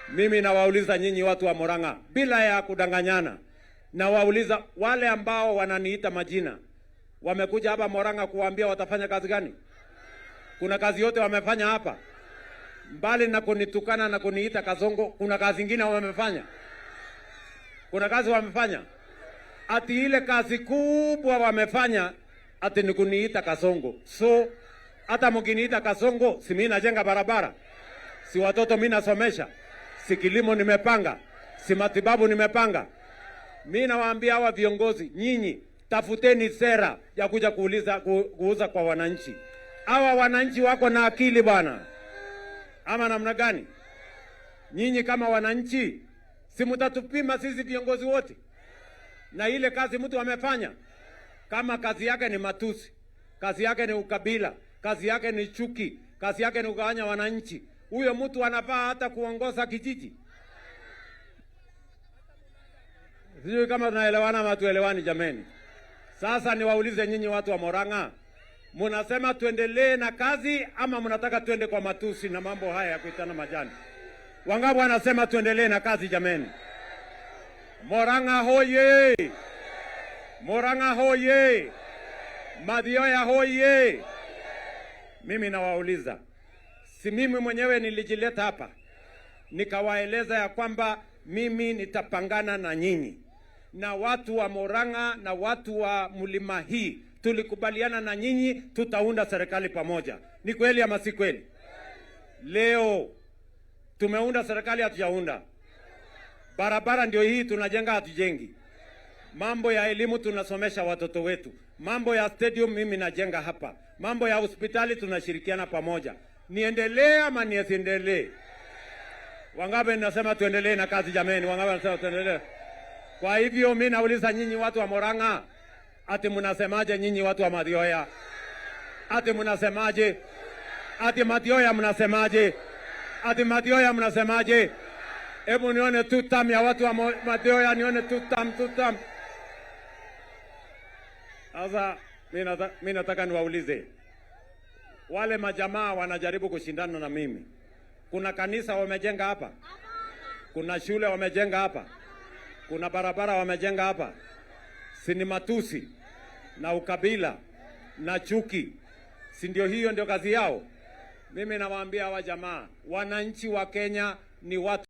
Mimi nawauliza nyinyi watu wa Murang'a, bila ya kudanganyana, nawauliza wale ambao wananiita majina, wamekuja hapa Murang'a kuwaambia watafanya kazi gani? Kuna kazi yote wamefanya hapa? Mbali na kunitukana na kuniita Kasongo, kuna kazi ingine wamefanya? Kuna kazi wamefanya? Ati ile kazi kubwa wamefanya ati ni kuniita Kasongo. So hata mkiniita Kasongo, si mimi najenga barabara, si watoto mimi nasomesha, si kilimo nimepanga, si matibabu nimepanga. Mi nawaambia hawa viongozi, nyinyi tafuteni sera ya kuja kuuza kwa wananchi. Hawa wananchi wako na akili bwana, ama namna gani? Nyinyi kama wananchi, si mtatupima sisi viongozi wote na ile kazi mtu amefanya? Kama kazi yake ni matusi, kazi yake ni ukabila, kazi yake ni chuki, kazi yake ni kugawanya wananchi, huyo mtu anafaa hata kuongoza kijiji? Sijui kama tunaelewana ama tuelewani, jameni. Sasa niwaulize nyinyi watu wa Murang'a, munasema tuendelee na kazi ama mnataka tuende kwa matusi na mambo haya ya kuitana majani? Wangapi wanasema tuendelee na kazi jameni? Murang'a hoye! Murang'a hoye! Mathioya hoye! Mimi nawauliza, si mimi mwenyewe nilijileta hapa nikawaeleza ya kwamba mimi nitapangana na nyinyi na watu wa Murang'a na watu wa mlima hii, tulikubaliana na nyinyi tutaunda serikali pamoja. Ni kweli ama si kweli? Leo tumeunda serikali, hatujaunda? Barabara ndio hii tunajenga, hatujengi? Mambo ya elimu tunasomesha watoto wetu, mambo ya stadium mimi najenga hapa, mambo ya hospitali tunashirikiana pamoja. Niendelee ama nisiendelee? Wangapi nasema tuendelee na kazi jameni? Wangapi nasema tuendelee? Kwa hivyo mimi nauliza nyinyi watu wa Murang'a, ati mnasemaje nyinyi watu wa Mathioya? Ati mnasemaje? Ati Mathioya mnasemaje? Ati Mathioya mnasemaje? Hebu nione tu tam ya watu wa Mathioya, nione tu tam, tu tam. Sasa mimi nataka niwaulize wale majamaa wanajaribu kushindana na mimi. Kuna kanisa wamejenga hapa? Kuna shule wamejenga hapa? Kuna barabara wamejenga hapa? Si ni matusi na ukabila na chuki? Si ndio hiyo ndio kazi yao? Mimi nawaambia hawa jamaa, wananchi wa Kenya ni watu